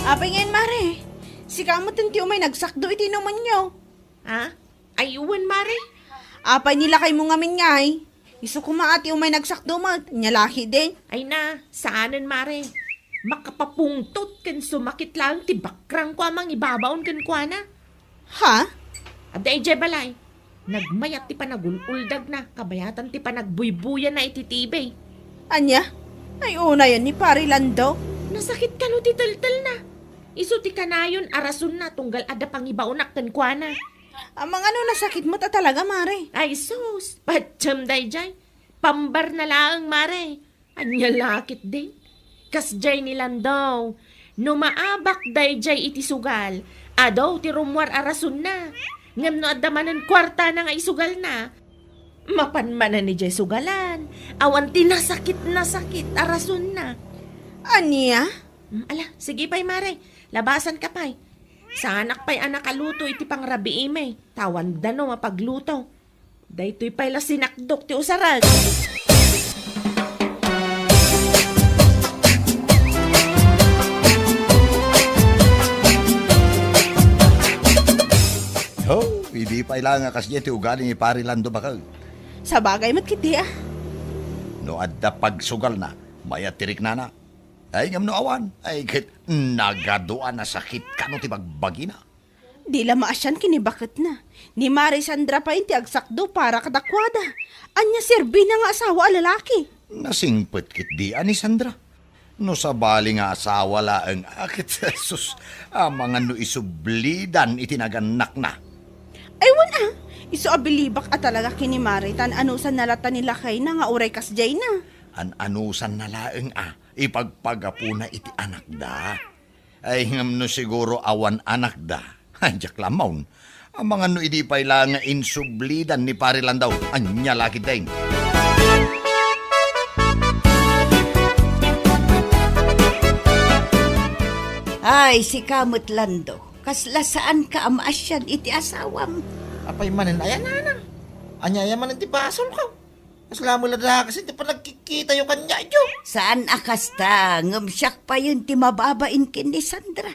Apay ngayen, Mare? Sika met ti umay nagsakdo iti inumenyo. Ha? Ay, wen, Mare. Apay ni lakaymo ngamin ngay? Isu koma a ti umay nagsakdo met, ania la ketdin? Ay na, saanen, Mare. Makapapungtot ken sumakit laeng ti bakrangko a mangibabaon kenkuana. Ha? Adda idiay balay. Nagmayat ti panagul-uldagna, kabayatan ti panagbuybuyana iti T V. Ania? Ay, unayen ni Pare Lando. Nasakit kano ti teltelna. Isu ti kanayon a rasonna tunggal adda pangibaonak kenkuana. Amangan no nasakit met a talaga, Mare. Ay sus, patiem daydiay. Pambarna laeng, Mare. Ania la ketdin? Kasdiay ni Lando. No maabak daydiay iti sugal, adu ti rummuar a rasonna. Ngem no adda manen kuartana nga isugalna, mapan manen idiay sugalan. Awan ti nasakit-nasakit a rasonna. Ania? Mm, ala, sige pay, Mare. Labasanka pay. Saanak pay a nakaluto iti pangrabiimi. Ta awan danum a pagluto. Daytoy pay la sinakdok ti usarek. Oh, idi pay la nga kasdiay ti ugali ni Pare Lando, baket. Sabagay met ketdi a. No adda pagsugalna, mayat ti riknana. Ay, ngem no awan, ay ket nagadu a nasakit kano ti bagbagina. Di la maasian ken ni baketna. Ni Mare Sandra pay ti agsakdo para kadakuada. Ania serbina nga asawa a lalaki? Nasingpet ketdi a ni Sandra. No sabali nga asawa laeng a ket, sus, amangan no isublidan iti nagannakna. Ay, wen a, isu a bilibak a talaga ken ni Mare ta an-anusanna latta ni lakayna nga uray kasdiayna. An-anusanna laeng a ipagpagapuna iti anakda. Ay, ngem no siguro awan anakda, ay, diak la ammo. Amangan no idi pay la nga insublidan ni Pare Lando, ania la ketdin? Ay, sika met, Lando, kasla saanka a maasian iti asawam. Apay manen aya, nanang? Ania aya manen ti basolko? Kasla met la dakes iti panagkitkitayo kaniayo. Saan a kasta, ngem siak payen ti mababain ken ni Sandra.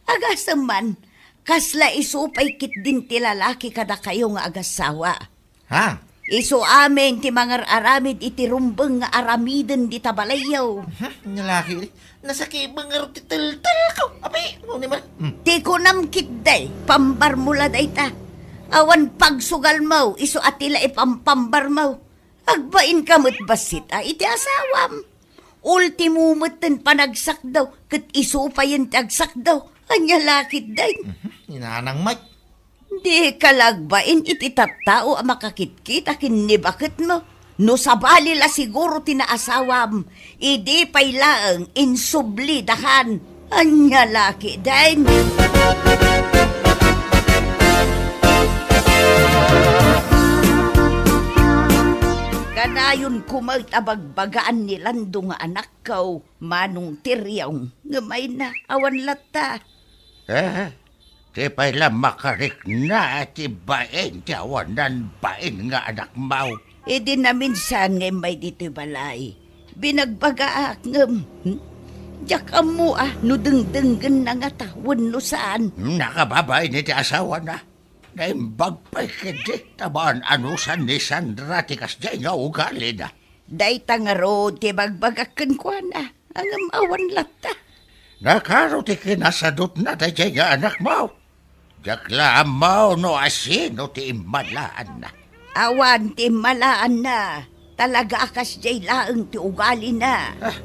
Agasem man, kasla isu pay ketdin ti lalaki kadakayo nga agassawa. Ha? Isu amin ti mangar-aramid iti rumbeng nga aramiden dita balayyo. Hmm, nia la ketdi. Nasakit met ngarud ti teltelko. Apay, ano ni Mar-, hmm. Ti kunam ketdi, pambarmo la dayta. Awan pagsugalmo, isu a ti la ipampambarmo. Agbainka met bassit a iti asawam. Ultimo metten panagsakdo, ket isu payen ti agsakdo. Ania la ketdin? Mhm, ni Nanang Mike. Dika la agbain iti tattao a makakitkita ken ni baketmo. No sabali la siguro ti naasawam, idi pay laeng insublidakan. Ania la ketdin? Kanayon koma met a bagbagaan ni Lando nga anakko, Manong Tiriong, ngem ay na, awan latta. Eh, ti pay la makarikna ti bain ti awanan bain nga anakmo. Idi naminsan nga immay ditoy balay, binagbagaak ngem, hmm? Diak ammo a no dengdenggenna ngata wenno saan. Nakababain iti asawana. Naimbag pay ketdi ta maan-anusan ni Sandra ti kasdiay nga ugalina. Dayta ngarud ti bagbagak kenkuana. Ngem awan latta. Nakaro ti kinasadutna daydiay nga anakmo? Diak la ammo no asino ti immalaanna. Awan ti immalaanna. Talaga a kasdiay laeng ti ugalina. Ah,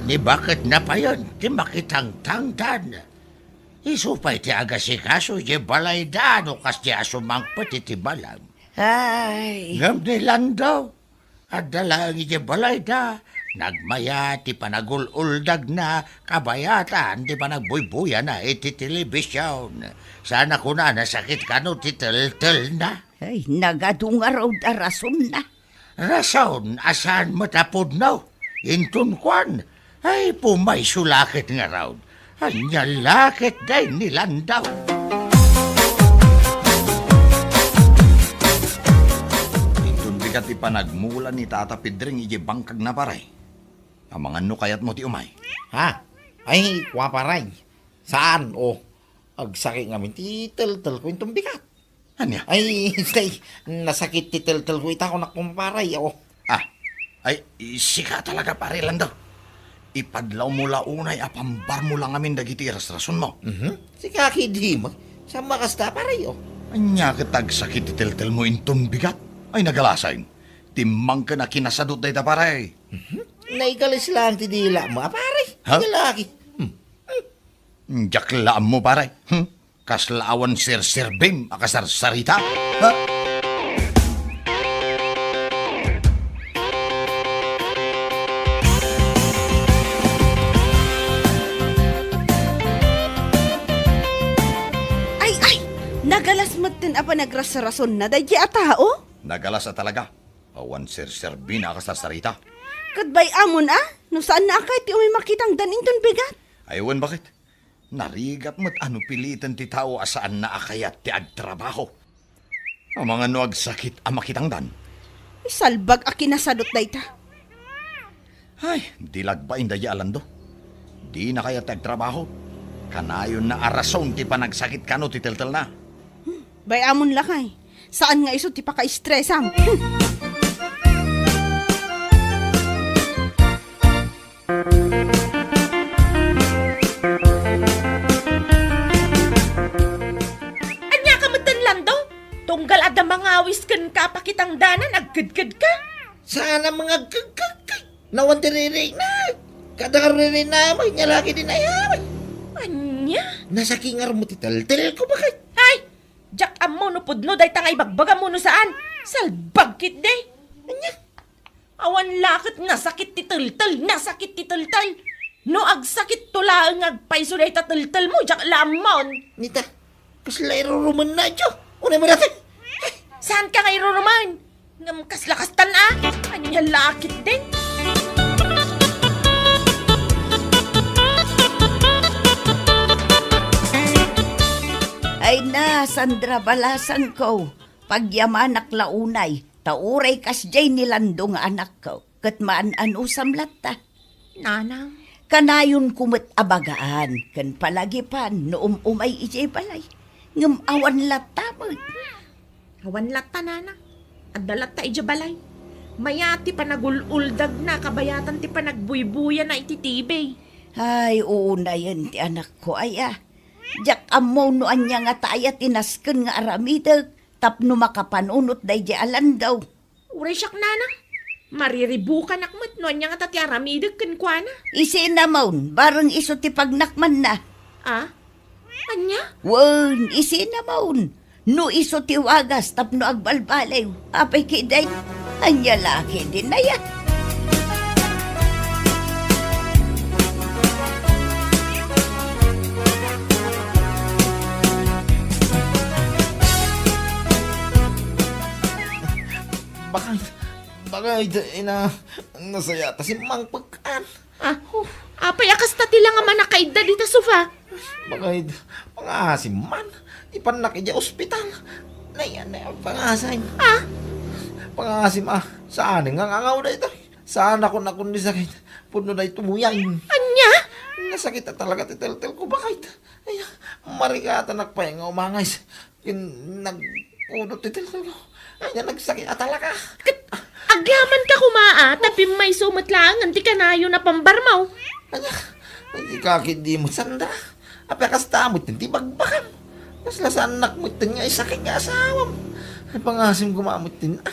ni baketna payen ti makitangtangdan. Isu pay ti agasikaso iti balayda no kasdiay a sumangpet iti balang. Ay. Ngem ni Lando, adda laeng iti balayda, nagmayat ti panagul-uldagna, kabayatan ti panagbuybuyana iti telebision. Saan a kuna nasakit kano ti teltelna. Ay, nagadu ngarud a rasonna. Rason a saan met a pudno. Inton kuan, ay, pumayso la ket ngarud. Ania la ketdin ni Lando? Inton bigat ti panagmula ni Tata Pedring iti bangkagna, pare. Amangan no kayatmo ti umay. Ha? Ay, kua, pare. Saan, o? Agsakit ngamin ti teltelko inton bigat. Ania? Ay, tay, nasakit ti teltelko ita, kunak, kumpare, o. Ah, ay, sika talaga, pare Lando. Ipadlawmo la unay a pambarmo la ngamin dagiti irasrasonmo. Mhm. Sika ketdi met. Saan a kasta, pare, o. Ania ket agsakit ti teltelmo inton bigat? Ay, nagalasen. Timmangken a kinasadut dayta, pare. Mhm. Naikalis laeng ti dilamo, a, pare. Ha? Lalaki. Hmm. Diak la ammo, pare. Hmm? Kasla awan serserbim a kasarsarita? Ha? Ay, ay! Nagalas metten a panagrasrasonna daydiay a tao? Nagalas a talaga. Awan serserbina a kasarsarita. Ket bay-amon a, no saanna a kayat ti umay makitangdan inton bigat? Ay, wen, baket? Narigat met a no piliten ti tao a saanna a kayat ti agtrabaho. Amangan no agsakit a makitangdan. Isalbag a kinasadut dayta. Ay, di lagbain daydiay a Lando. Dina kayat ti agtrabaho. Kanayonna a rason ti panagsakit kano ti teltelna. Hmm, bay-amon lakay. Saan nga isu ti pakaestresam. Hmm. Ania ka metten, Lando? Tunggal adda mangawis kenka a pakitangdanan, agkedkedka? Saan a mangagkedkedka. Nawan ti ririkna. Kada ka ririkna, may nyalaki din ayaway. Ania? Nasaki nga rumo ti teltelko, baket. Ay! Diak ammo no pudno dayta nga ibagbagam wenno saan. Salbag ketdi. Ania? Awan la ket nasakit ti teltel, nasakit ti teltel. No agsakitto laeng nga agpayso dayta teltelmo, diak la ammon. Nita, kasla irurumenna, Diyo. Unay mo dati. Saanka nga irurumen? Ngem kasla kastan a? Ania la ketdin? Ay na, Sandra, balasangko. Pagyamanak la unay, ta uray kasdiay ni Lando nga anakko, ket maan-anusam latta. Nanang. Kanayonko met a bagaan, ken palagipan no um-umay idiay balay. Ngem awan latta met. Awan latta, Nanang. Adda latta idiay balay. Mayat ti panagul-uldagna, kabayatan ti panagbuybuyana iti T V. Ay, uunayen ti anakko aya. Diak ammo no ania ngata aya ti nasken nga aramidek tapno makapanunot daydiay a Lando. Uray siak, Nanang. Mariribukanak met no ania ngata ti aramidek kenkuana. Isinamon, bareng isu ti pagnakmanna. Ah? Ania? Wen, isinamon. No isu ti wagas tapno agbalbaliw. Apay ketdin? Ania la ketdin aya? Bakit, ina, nasaya ta simmangpegkan. Ah, apay a kasta ti langaman a kaidda dita sofa? Bakit, pangasim man. Ipannak idiay ospital. Nay, nay, pangasim. Ah? Pangasim, ah. Saan nga ngangaw daytoy? Saan ako nakon di sakit? Pudno daytoy buyan. Anya? Nasakit a talaga ti teltel ko, bakit? Ay, marikatanak pay nga umangay. Kin-, nagpudot ti teltel ko. Ay, na nagsakit a talaga. Ket aglaman ka kuma, a, ta pimmayso met laengen ti kanayon a pambarmo. Anya, ay, di ka ket di mo sanda. Apay a kasta met ti bagbagam. Kasla saannak met nga isakit nga asawam. Ay, pangasim kuma met, a.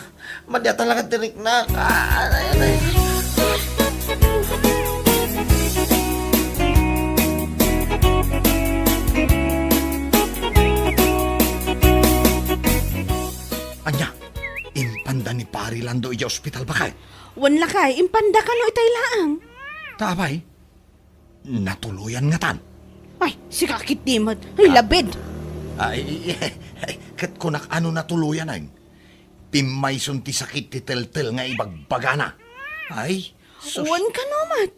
Madi a talaga ti riknak. Ah, ay, ay. Ania, impanda ni Pari Lando idiay ospital, bakay? Wen, lakay, impanda kano itay laeng. Ta apay? Natuloyan ngatan. Ay, sika ketdi met. Ay, ah, labid. Ay, ay, ay, ket kunak a no natuloyan, ay. Pimmayson ti sakit ti teltel nga ibagbagana. Ay, sus. Wen kano met.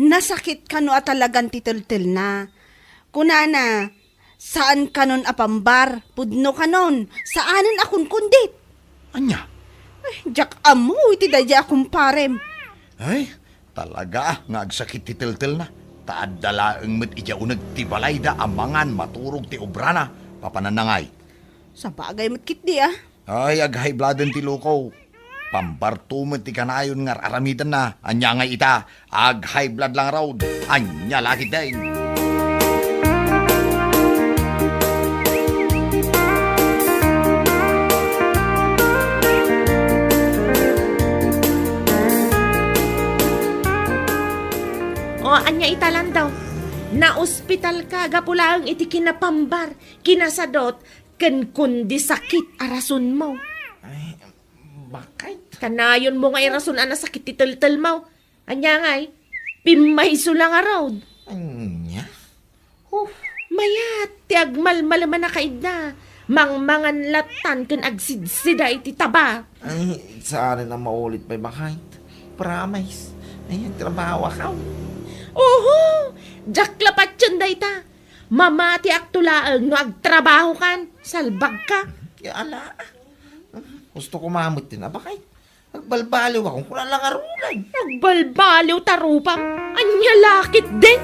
Nasakit kano a talagan ti teltelna. Kunana, saan kanon a pambar, pudno kanon, saanen a kunkundit. Ania? Ay, diak ammo iti daydiay a kumparem. Ay, talaga nga agsakit ti teltelna. Ta adda laeng met idiay uneg ti balayda a mangan maturog ti obrana. Papananangay. Sabagay met ketdi, a. Ay, ag-high blooden ti loko. Pambarto met ti kanayon nga ar-aramidenna. Ania ngay ita? Ag-high blood lang raw. Ania la ketdin? O, ania ita, Lando? Naospitalka gapu laeng iti kinapambar, kinasadot, ken kundi sakit a rasonmo. Ay, bakit? Kanayonmo nga irason a nasakit ti teltelmo. Ania ngay? Pimmayso la ngarud. Ania? Huh. Mayat ti agmalmaleman a kaidna. Mangmangan lattan ken agsidsida iti taba. Ay, saanen a maulit pay, bakit? Promise. Ay, trabaho ako. Oho! Diak la patien dayta. Mamatiakto laeng no agtrabahokan. Salbagka. Ya, ala. Gusto ko mamit din, a, bakit? Agbalbaliw ako, kuna lang arulan. Agbalbaliw ta rupam. Ania la ketdin?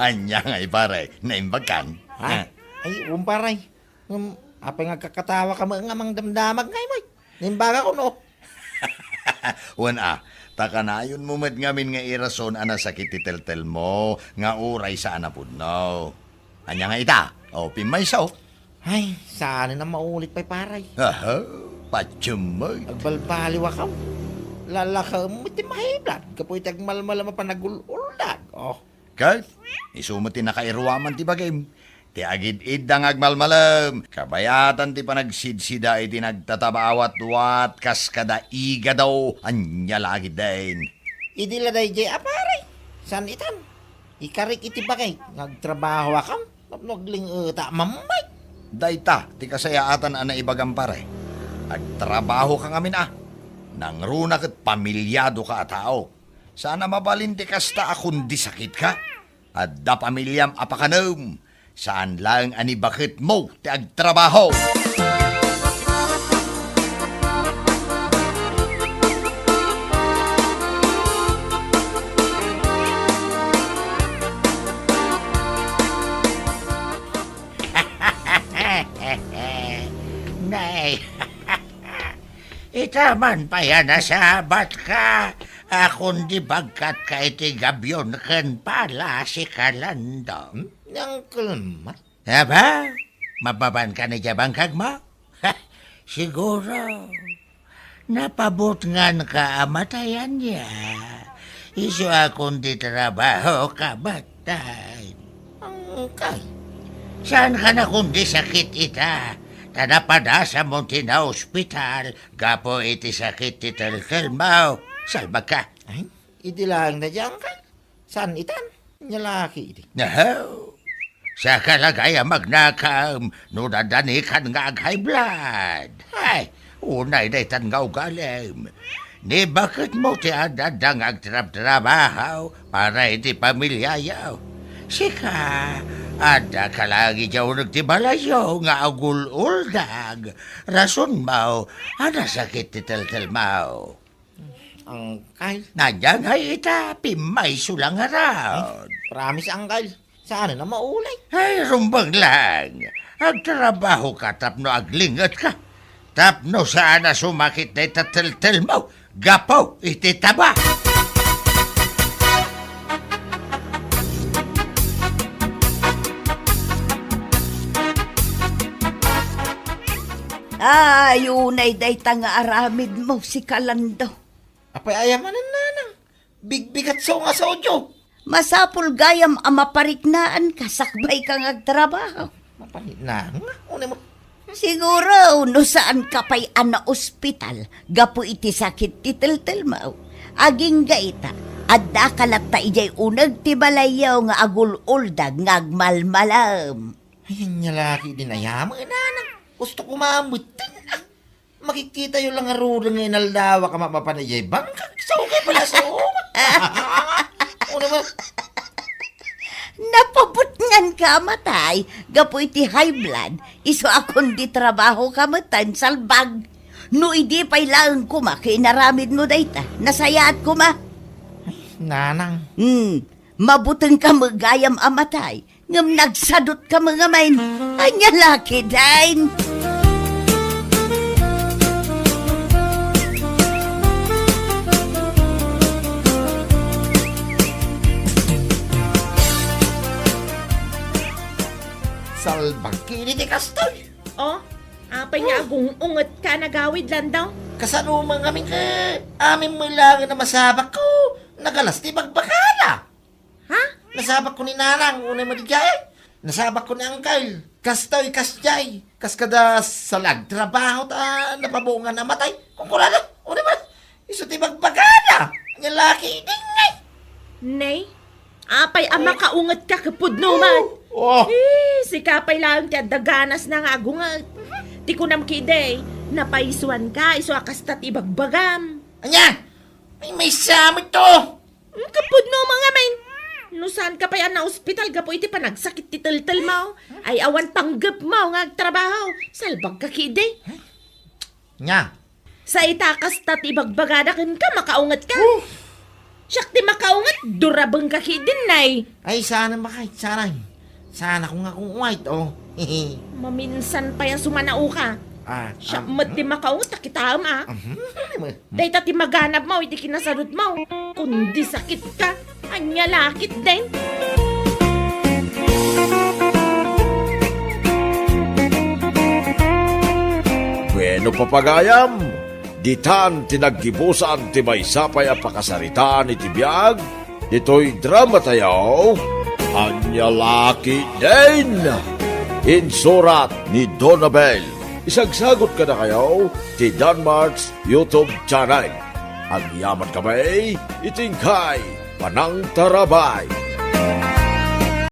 Ania ngay, pare? Naimbagkan? Ha? Ah. Ay, wen, pare. Ngem, apay nga agkakatawaka met nga mangdamdamag ngay, moy? Naimbagak, no? Wen a, ta kanayonmo met ngamin nga irason a nasakit ti teltelmo, nga uray saan a pudno. Ania nga ita? O, pimmayso. Ay, saanen a maulit pay, pare. Aha, patiem met. Agbalbaliw ako. Lalakaem met ti mahiblad, gapu iti agmalmalem a panagul-uldag. Oh. Ket, isu met ti nakairuaman ti bagim. Ti agid-idda nga agmalmalem, kabayatan ti panagsidsida iti nagtataba a watwat kas kada igado, ania la ketdin? Idi la daydiay a pare, saan itan? Ikarik iti bagik nga agtrabaho akam tapno agling-eta a mammay. Dayta ti kasayaatan a naibagam, pare. Agtrabaho ka ngamin a. Nangruna ket pamiliado ka a tao. Saan a mabalin ti kasta a kundi sakit ka. Adda pamiliam a pakanem. Saan laeng a ni baketmo ti agtrabaho. Nay, ita man pay a nasabat ka, a kundi bagkat ka iti gabion ken pala si Kalando. Hmm? Uncle Mat? Aba, mapapan ka ni bangkag mo? Siguro, napabutngan ka a matayan niya. Isu a kundi trabaho ka, batay. Angkay. Saan ka na kundi sakit ita? Ta napadasamon ti naospital gapu iti sakit ti teltelmo. Salbagka. Ay, idi laeng daydiay, Angkel. Saan itan? Nia la ketdi? Nahaw. Saka la gayam agnakam no nadanikan nga ag-high blood. Ay, unay daytan nga ugalim. Ni baketmo ti adda nga agtrabtrabaho para iti pamiliayo. Sika, addaka laeng idiay uneg ti balayyo nga agul-uldag. Rasonmo a nasakit ti teltelmo. Angkel. Ania ngay ita, pimmayso la ngarud. Promise, Angkel. Saan a maulay? Ay, rumbeng lang. Agtrabahoka tapno aglingetka. Tapno saan a sumakit dayta teltelmo gapu iti taba. Ay, unay dayta nga aramidmo, sika, Lando. Apay aya manen, nanang? Bigbigat so nga sodyo. Masapul gayam a mapariknaanka sakbayka nga agtrabaho. Mapariknaan nga? Unay mo. Siguro, no saanka pay a naospital gapu iti sakit ti teltelmo. Agingga ita, addaka latta idiay uneg ti balayyo nga agul-uldag nga agmalmalem. Ay, ania la ketdin aya met, nanang. Gusto ko maamutten, ah. Makikitayo la ngaruden nga inaldawak a mapapan idiay bangkak. Sa ukay pala, so. Unay mo. Napabutnganka a matay gapu iti high blood, isu a kundi trabahoka metten, salbag. No idi pay laeng koma ket inaramidmo dayta, nasayaat koma. Ay, nanang. Hmm, mabutengka met gayam a matay, ngem nagsadutka met ngamin. Ania la ketdin? Salbag ketdi ti kastoy. Oh, apay nga agung-ungetka a nagawid, Lando? Kasano man ngamin ket amin met laeng a masabakko, nagalas ti bagbagana. Ha? Nasabakko ni nanang, unay mo daydiay. Nasabakko ni angkel. Kastoy, kasdiay. Kas kada sa la agtrabaho ta napabungan a matay. Kunkunada, unay mo. Isu ti bagbagana. Ania la ketdin ngay. Nay, apay a makaungetka ket pudno met. Oh. Eh, sika pay laeng ti adda ganasna nga agunget. Ti kunam ketdi, napaisuanka, isu a kasta ti ibagbagam. Ania? Ay, maysa met to. Mm, ket pudno met ngamin. No saanka pay a naospital gapu iti panagsakit ti teltelmo, ay awan panggepmo nga agtrabaho, salbagka ketdi. Nia? Sa ita kasta ti ibagbagada kenka, makaungetka. Oh. Siak ti makaunget, durabengka ketdin, nay. Ay, saan a makait, saray. Saan ako nga kung white, oh. Maminsan pay a sumanaoka. Ah, siak ah, met ti makaunget, ta kitaem, ah. Mhm. Dayta ti maganabmo iti kinasadutmo. Kundi sakitka, ania la ketdin? Bueno, papagayam, ditan ti naggibusan ti maysa pay a pakasaritaan iti biag ditoy dramatayo, Ania la ketdin? Insurat ni Donabel. Isagsagot kadakayo ti Danmart's YouTube channel. Agyamankami iti inkay panangtarabay.